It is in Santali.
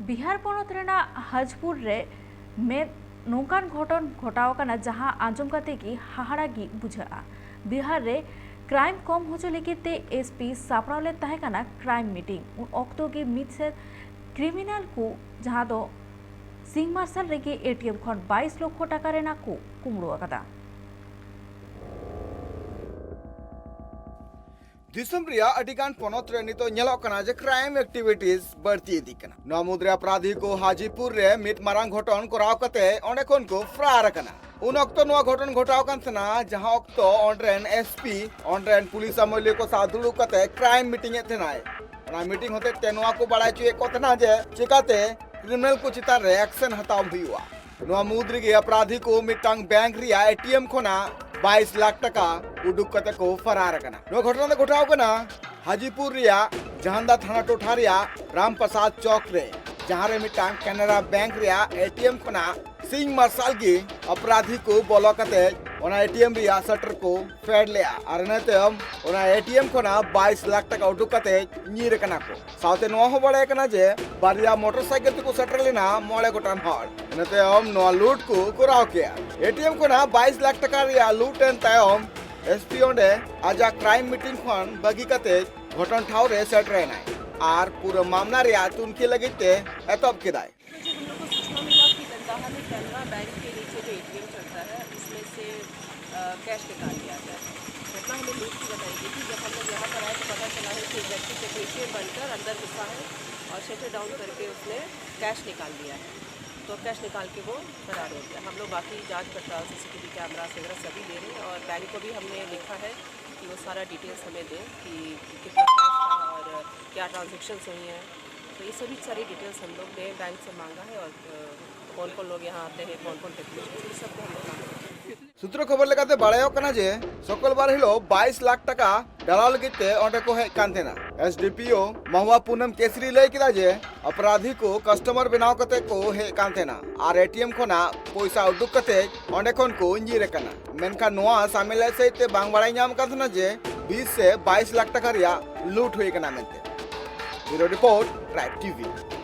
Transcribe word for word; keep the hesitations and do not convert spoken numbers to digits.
ᱵᱤᱦᱟᱨ ᱯᱚᱱᱚᱛ ᱨᱮᱱᱟᱜ ᱦᱟᱡᱽᱯᱩᱨ ᱨᱮ ᱢᱤᱫ ᱱᱚᱝᱠᱟᱱ ᱜᱷᱚᱴᱚᱱ ᱜᱷᱚᱴᱟᱣ ᱟᱠᱟᱱᱟ, ᱡᱟᱦᱟᱸ ᱟᱸᱡᱚᱢ ᱠᱟᱛᱮ ᱜᱮ ᱦᱟᱦᱟᱲᱟ ᱜᱮ ᱵᱩᱡᱷᱟᱹᱜᱼᱟ᱾ ᱵᱤᱦᱟᱨ ᱨᱮ ᱠᱨᱟᱭᱤᱢ ᱠᱚᱢ ᱦᱚᱪᱚ ᱞᱟᱹᱜᱤᱫ ᱛᱮ ᱮᱥᱯᱤ ᱥᱟᱯᱲᱟᱣ ᱞᱮᱫ ᱛᱟᱦᱮᱸ ᱠᱟᱱᱟ ᱠᱨᱟᱭᱤᱢ ᱢᱤᱴᱤᱝ᱾ ᱩᱱ ᱚᱠᱛᱚ ᱜᱮ ᱢᱤᱫ ᱥᱮᱫ ᱠᱨᱤᱢᱤᱱᱟᱞ ᱠᱚ, ᱡᱟᱦᱟᱸ ᱫᱚ ᱥᱤᱝ ᱢᱟᱨᱥᱟᱞ ᱨᱮᱜᱮ ᱮᱴᱤᱮᱢ ᱠᱷᱚᱱ ᱵᱟᱭᱤᱥ ᱞᱚᱠᱷᱚ ᱴᱟᱠᱟ ᱨᱮᱱᱟᱜ ᱠᱚ ᱠᱩᱢᱵᱽᱲᱩ ᱟᱠᱟᱫᱟ᱾ ᱫᱤᱥᱚᱢ ᱨᱮᱭᱟᱜ ᱟᱹᱰᱤ ᱜᱟᱱ ᱯᱚᱱᱚᱛ ᱨᱮ ᱱᱤᱛᱚᱜ ᱧᱮᱞᱚᱜ ᱠᱟᱱᱟ ᱡᱮ ᱠᱨᱟᱭᱤᱢ ᱮᱠᱴᱤᱵᱷᱤᱴᱤᱡᱽ ᱵᱟᱹᱲᱛᱤ ᱤᱫᱤᱜ ᱠᱟᱱᱟ᱾ ᱱᱚᱣᱟ ᱢᱩᱫᱽᱨᱮ ᱟᱯᱨᱟᱫᱷᱤ ᱠᱚ ᱦᱟᱡᱤᱯᱩᱨ ᱨᱮ ᱢᱤᱫ ᱢᱟᱨᱟᱝ ᱜᱷᱚᱴᱚᱱ ᱠᱚᱨᱟᱣ ᱠᱟᱛᱮ ᱚᱸᱰᱮ ᱠᱷᱚᱱ ᱠᱚ ᱯᱷᱟᱨᱟᱨ ᱟᱠᱟᱱᱟ᱾ ᱩᱱ ᱚᱠᱛᱚ ᱱᱚᱣᱟ ᱜᱷᱚᱴᱚᱱ ᱜᱷᱚᱴᱟᱣ ᱠᱟᱱ ᱛᱟᱦᱮᱱᱟ, ᱡᱟᱦᱟᱸ ᱚᱠᱛᱚ ᱚᱸᱰᱨᱮᱱ ᱮᱥᱯᱤ, ᱚᱸᱰᱨᱮᱱ ᱯᱩᱞᱤᱥ ᱟᱹᱢᱟᱹᱞᱤᱭᱟᱹ ᱠᱚ ᱥᱟᱶ ᱫᱩᱲᱩᱵ ᱠᱟᱛᱮ ᱠᱨᱟᱭᱤᱢ ᱢᱤᱴᱤᱝ ᱮᱫ ᱛᱟᱦᱮᱱᱟᱭ᱾ ᱚᱱᱟ ᱢᱤᱴᱤᱝ ᱦᱚᱛᱮᱡ ᱛᱮ ᱱᱚᱣᱟ ᱠᱚ ᱵᱟᱲᱟᱭ ᱦᱚᱪᱚᱭᱮᱫ ᱠᱚ ᱛᱟᱦᱮᱱᱟ ᱡᱮ ᱪᱤᱠᱟᱛᱮ ᱠᱨᱤᱢᱤᱱᱟᱞ ᱠᱚ ᱪᱮᱛᱟᱱ ᱨᱮ ᱮᱠᱥᱮᱱ ᱦᱟᱛᱟᱣ ᱦᱩᱭᱩᱜᱼᱟ᱾ ᱱᱚᱣᱟ ᱢᱩᱫᱽ ᱨᱮᱜᱮ ᱟᱯᱨᱟᱫᱷᱤ ᱠᱚ ᱢᱤᱫᱴᱟᱝ ᱵᱮᱝᱠ ᱨᱮᱭᱟᱜ ᱮᱴᱤᱮᱢ ᱠᱷᱚᱱᱟᱜ ᱵᱟᱭᱤᱥ ᱞᱟᱠᱷ ᱴᱟᱠᱟ ᱩᱰᱩᱠ ᱠᱟᱛᱮ ᱠᱚ ᱯᱷᱟᱨᱟᱨ ᱟᱠᱟᱱᱟ᱾ ᱱᱚᱣᱟ ᱜᱷᱚᱴᱚᱱᱟ ᱫᱚ ᱜᱷᱚᱴᱟᱣ ᱠᱟᱱᱟ ᱦᱟᱡᱤᱯᱩᱨ ᱨᱮᱭᱟᱜ ᱡᱟᱦᱟᱱᱫᱟ ᱛᱷᱟᱱᱟ ᱴᱚᱴᱷᱟ ᱨᱮᱭᱟᱜ ᱨᱟᱢ ᱯᱨᱟᱥᱟᱫᱽ ᱪᱚᱠ ᱨᱮ, ᱡᱟᱦᱟᱸ ᱨᱮ ᱢᱤᱫᱴᱟᱝ ᱠᱮᱱᱟᱨᱟ ᱵᱮᱝᱠ ᱨᱮᱭᱟᱜ ᱮᱴᱤᱮᱢ ᱠᱷᱚᱱᱟᱜ ᱥᱤᱧ ᱢᱟᱨᱥᱟᱞ ᱜᱮ ᱟᱯᱨᱟᱫᱷᱤ ᱠᱚ ᱵᱚᱞᱚ ᱠᱟᱛᱮ ᱚᱱᱟ ᱮᱴᱤᱮᱢ ᱨᱮᱭᱟᱜ ᱥᱟᱴᱟᱨ ᱠᱚ ᱯᱷᱮᱰ ᱞᱮᱜᱼᱟ ᱟᱨ ᱤᱱᱟᱹ ᱛᱟᱭᱚᱢ ᱚᱱᱟ ᱮᱴᱤᱮᱢ ᱠᱷᱚᱱᱟᱜ ᱵᱟᱭᱤᱥ ᱞᱟᱠᱷ ᱴᱟᱠᱟ ᱩᱰᱩᱠ ᱠᱟᱛᱮ ᱧᱤᱨ ᱟᱠᱟᱱᱟ ᱠᱚ᱾ ᱥᱟᱶᱛᱮ ᱱᱚᱣᱟ ᱦᱚᱸ ᱵᱟᱲᱟᱭ ᱠᱟᱱᱟ ᱡᱮ ᱵᱟᱨᱭᱟ ᱢᱚᱴᱚᱨ ᱥᱟᱭᱠᱮᱞ ᱛᱮᱠᱚ ᱥᱮᱴᱮᱨ ᱞᱮᱱᱟ ᱢᱚᱬᱮ ᱜᱚᱴᱟᱝ ᱦᱚᱲ᱾ ᱤᱱᱟᱹ ᱛᱟᱭᱚᱢ ᱱᱚᱣᱟ ᱞᱩᱴ ᱠᱚ ᱠᱚᱨᱟᱣ ᱠᱮᱜᱼᱟ᱾ ᱮᱴᱤᱮᱢ ᱠᱷᱚᱱᱟᱜ ᱵᱟᱭᱤᱥ ᱞᱟᱠᱷ ᱴᱟᱠᱟ ᱨᱮᱭᱟᱜ ᱞᱩᱴ ᱮᱱ ᱛᱟᱭᱚᱢ ᱮᱥᱯᱤ ᱚᱸᱰᱮ ᱟᱡᱟᱜ ᱠᱨᱟᱭᱤᱢ ᱢᱤᱴᱤᱝ ᱠᱷᱚᱱ ᱵᱟᱹᱜᱤ ᱠᱟᱛᱮ ᱜᱷᱚᱴᱚᱱ ᱴᱷᱟᱶ ᱨᱮ ᱥᱮᱴᱮᱨ ᱮᱱᱟᱭ ᱟᱨ ᱯᱩᱨᱟᱹ ᱢᱟᱢᱞᱟ ᱨᱮᱭᱟᱜ ᱛᱩᱱᱠᱷᱤ ᱞᱟᱹᱜᱤᱫ ᱛᱮ ᱮᱛᱚᱦᱚब ᱠᱮᱫᱟᱭ᱾ मुझे हम लोग को सूचना मिला कि गंदाहा में कैनरा बैंक के नीचे जो एटीएम चलता है, उसमें से, अ, कैश निकाल लिया गया है। घटना हमें लूट की बताई गई थी। जब हम लोग यहाँ पर आए तो पता चला है कि एक व्यक्ति टेक्नीशियन बनकर अंदर घुसा है और शटर डाउन करके उसने कैश निकाल लिया है। तो कैश निकाल के वो फरार हो गया। हम लोग बाकी जांच पड़ताल, सीसीटीवी कैमरास वगैरह सभी ले रहे हैं और बैंक को भी हमने लिखा है कि वो सारा डिटेल्स हमें दें कि कितना कैश था और क्या ट्रांजैक्शंस हुई हैं। तो ये सभी सारी डिटेल्स हम लोग ने बैंक से मांगा है और, अ, कौन कौन लोग यहाँ आते हैं, कौन कौन टेक्नीशियन, ये सब को हम लोग मांगा है। ᱥᱩᱛᱨᱚ ᱠᱷᱚᱵᱚᱨ ᱞᱮᱠᱟᱛᱮ ᱵᱟᱲᱟᱭᱚᱜ ᱠᱟᱱᱟ ᱡᱮ ᱥᱩᱠᱨᱵᱟᱨ ᱦᱤᱞᱳᱜ ᱵᱟᱭᱤᱥ ᱞᱟᱠᱷ ᱴᱟᱠᱟ ᱰᱟᱞᱟᱣ ᱞᱟᱹᱜᱤᱫ ᱛᱮ ᱚᱸᱰᱮ ᱠᱚ ᱦᱮᱡ ᱠᱟᱱ ᱛᱟᱦᱮᱱᱟ᱾ ᱮᱥᱰᱤᱯᱤᱳ ᱢᱟᱦᱩᱣᱟ ᱯᱩᱱᱟᱢ ᱠᱮᱥᱨᱤ ᱞᱟᱹᱭ ᱠᱮᱫᱟ ᱡᱮ ᱟᱯᱨᱟᱫᱷᱤ ᱠᱚ ᱠᱟᱥᱴᱚᱢᱟᱨ ᱵᱮᱱᱟᱣ ᱠᱟᱛᱮ ᱠᱚ ᱦᱮᱡ ᱠᱟᱱ ᱛᱟᱦᱮᱱᱟ ᱟᱨ ᱮᱴᱤᱮᱢ ᱠᱷᱚᱱᱟᱜ ᱯᱚᱭᱥᱟ ᱩᱰᱩᱠ ᱠᱟᱛᱮ ᱚᱸᱰᱮ ᱠᱷᱚᱱ ᱠᱚ ᱧᱤᱨ ᱟᱠᱟᱱᱟ᱾ ᱢᱮᱱᱠᱷᱟᱱ ᱱᱚᱣᱟ ᱥᱟᱢᱮᱞᱟᱭ ᱥᱟᱹᱦᱤᱡ ᱛᱮ ᱵᱟᱝ ᱵᱟᱲᱟᱭ ᱧᱟᱢ ᱟᱠᱟᱱ ᱛᱟᱦᱮᱱᱟ ᱡᱮ ᱵᱤᱥ ᱥᱮ ᱵᱟᱭᱤᱥ ᱞᱟᱠᱷ ᱴᱟᱠᱟ ᱨᱮᱭᱟᱜ ᱞᱩᱴ ᱦᱩᱭ ᱟᱠᱟᱱᱟ ᱢᱮᱱᱛᱮ᱾ ᱵᱤᱭᱩᱨᱳ ᱨᱤᱯᱳᱨᱴ, ᱴᱨᱟᱭᱤᱵᱽ ᱴᱤᱵᱷᱤ᱾